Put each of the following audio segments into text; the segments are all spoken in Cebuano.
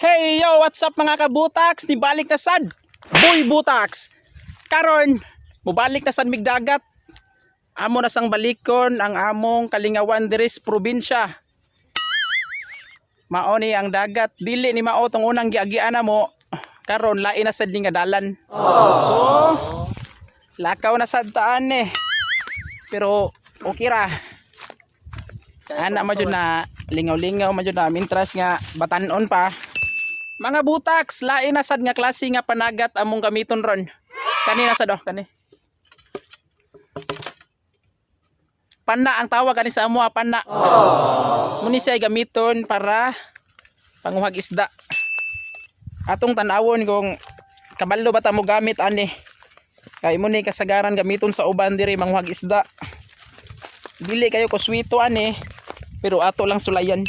Hey yo, what's up, mga kabutaks? Nibalik na sad. Boy Butaks. Karon, mubalik na sad mig dagat. Amo na sang balikon ang among kalingawan diri sa probinsya. Mao ni ang dagat, dili ni mao tong unang giagian na mo. Karon lain na sad ni nga dalan. So, lakaw na sad taan eh. Pero okay ra. Ana man jud na lingaw-lingaw man jud na mintras nga batanon pa. Mga butaks, lain na sad nga klase nga panagat among gamiton ron. Kani na sad oh, kani. Pana ang tawag kani sa amoa, pana. Muni siya gamiton para panguhag isda. Atong tan-awon kung kabalo ba ta mo gamit ani. Kay mo ni kasagaran gamiton sa uban diri manguhag isda. Dili kayo kuswito ani, pero ato lang sulayan.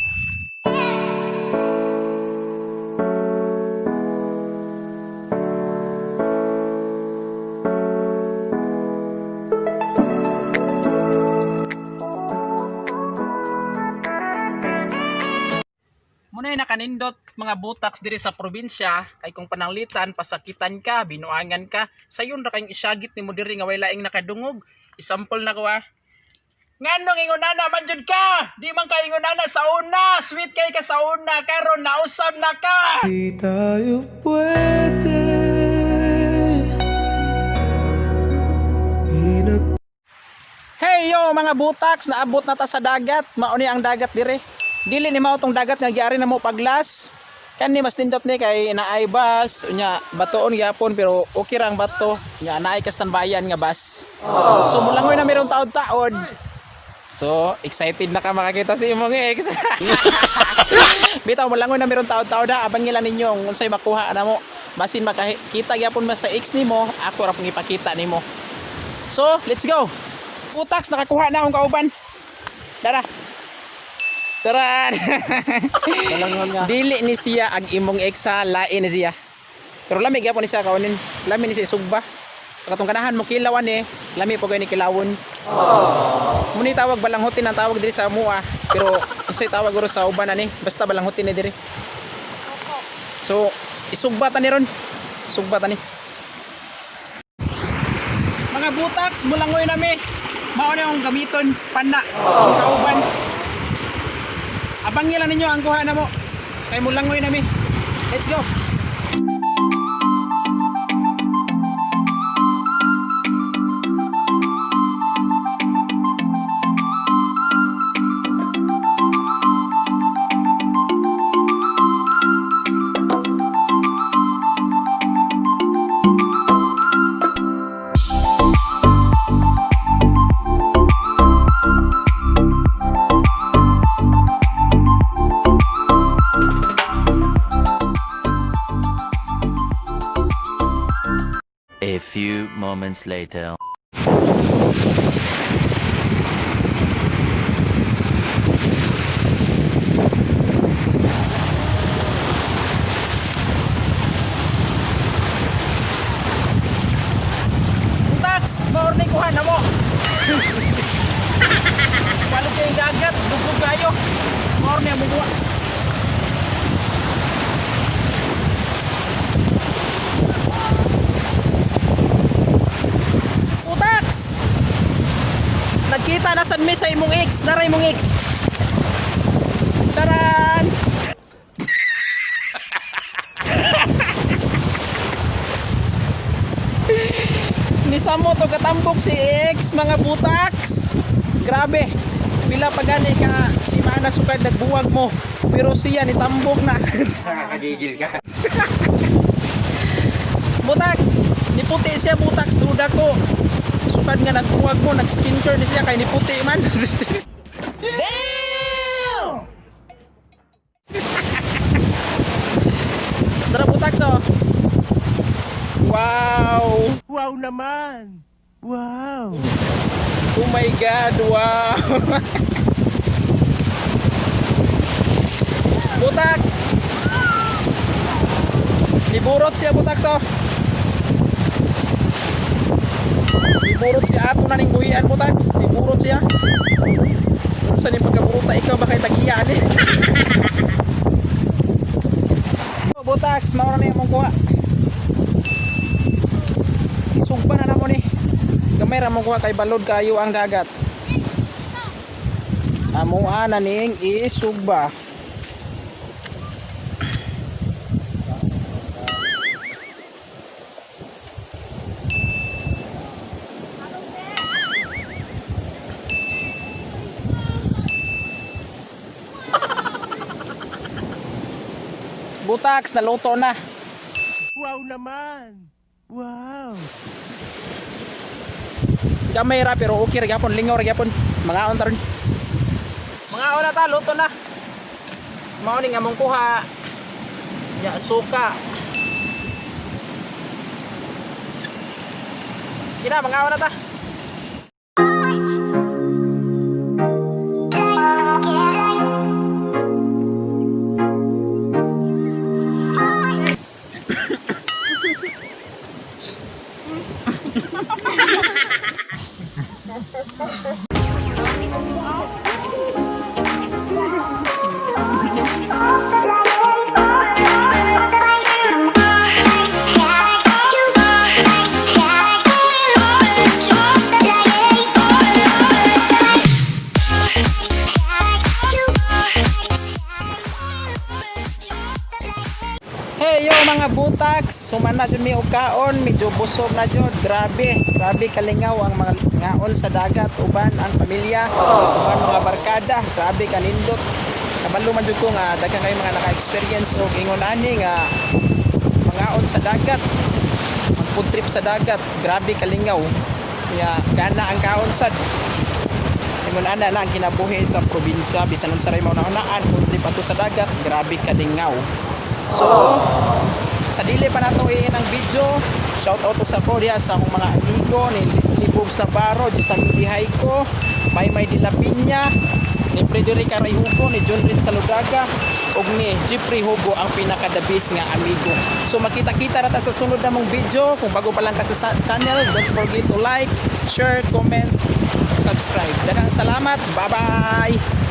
Muna nakanindot, mga butaks, diri sa probinsya kay kung pananglitan pasakitan ka, binuangan ka, sayon ra kayong isyagit nimo diri nga way laing nakadungog. Isample na ko ah. Nganong ingonana man jud ka? Di man ka ingonana sa una, sweet kay ka sa una, karon nausab na ka. Di tayo pwede. Di na Hey yo mga butaks, naabot na ta sa dagat. Mao ni ang dagat dire. Dili ni mao tong dagat nga giari na mo paglas. Kani mas nindot ni kay naay bus, unya batoon gyapon pero okay ra ang bato. Nya naay kastanbayan nga bus. So mulangoy na meron taod-taod. So excited na ka makakita sa imong ex. Bitaw mulangoy na meron taod-taod ha, abang nila ninyo kung unsay makuha na mo. Basin makakita gyapon mas sa ex nimo, ako ra pong ipakita nimo. So, let's go. Putaks, nakakuha na akong kauban. Tara. Tara. Dili ni siya ang imong ex ha, lain ni siya. Pero lami gyapon ni siya kaunin. Lami ni siya sugba. Sa katong ganahan mo kilawan eh, lami po kayo ni kilawon. Muni tawag balanghotin ang tawag diri sa mua. Pero unsay tawag guro sa uban ani? Basta balanghotin ni diri. So, isugba ta ni ron. Sugba ta ni. Mga butaks, mulangoy nami. Mao na yung gamiton, pana, ang kauban. Abang lang ninyo ang kuha na mo. Kay mulangoy nami. Let's go. A few moments later. Butaks, mao ni kuha na mo. Palog kay dagat, dugog kayo. Mao ni among kuha. Butaks! Nagkita na sad mi sa imong ex, naray imong ex. Taran! Nisamo to katambok si ex, mga butaks. Grabe. Pila pa gani ka simana sukad nagbuwag mo. Pero siya nitambok na. Nakakagigil ka. Butaks, niputi siya, butaks, duda ko. Sukad nga nagbuwag mo, nag skincare ni siya kay niputi man. Damn! Tara, butaks, oh. Wow! Wow naman! Wow! Oh my God, wow! Butaks! Niburot siya, butaks, oh. Niburot siya ato na ning buhian, butaks. Niburot siya. Unsa ni pagkaburuta ikaw ba kay tag-iya ani? butaks, mao na among kuha. Isugba na namo ni. Gamay ra mo kuha kay balod kayo ang dagat. Amoa na ning isugba. Butaks, naluto na. Wow naman! Wow! Gamay ra pero okay ra gyapon, lingaw ra gyapon. Mangaon ta ron. Mangaon na ta, luto na. Mao ni nga among kuha. Ya suka. Kina mangaon na ta. Hey yo mga butaks, human na jud mi og kaon, medyo busog na jud. Grabe, grabe kalingaw ang mga ngaon sa dagat uban ang pamilya, uban mga barkada, grabe kanindot. Kabalo man jud ko nga daghan kayo mga naka-experience og ingon ani nga mangaon sa dagat, mag food trip sa dagat, grabe kalingaw. Nya gana ang kaon sad. Ingon ana na ang kinabuhi sa probinsya bisan unsa ray mauna-unaan, food trip ato sa dagat, grabe kalingaw. So, sa dili pa nato iin ang video, shout out to sa ko diha sa akong mga amigo ni Leslie Boobs Navarro, di sa Midi Haiko, Maymay de la Piña, ni Frederica Ray Hugo, ni John Rin Saludaga, ug ni Jeffrey Hugo ang pinakadabis nga amigo. So makita-kita ra ta sa sunod namong video. Kung bago pa lang ka sa channel, don't forget to like, share, comment, subscribe. Daghang salamat. Bye-bye.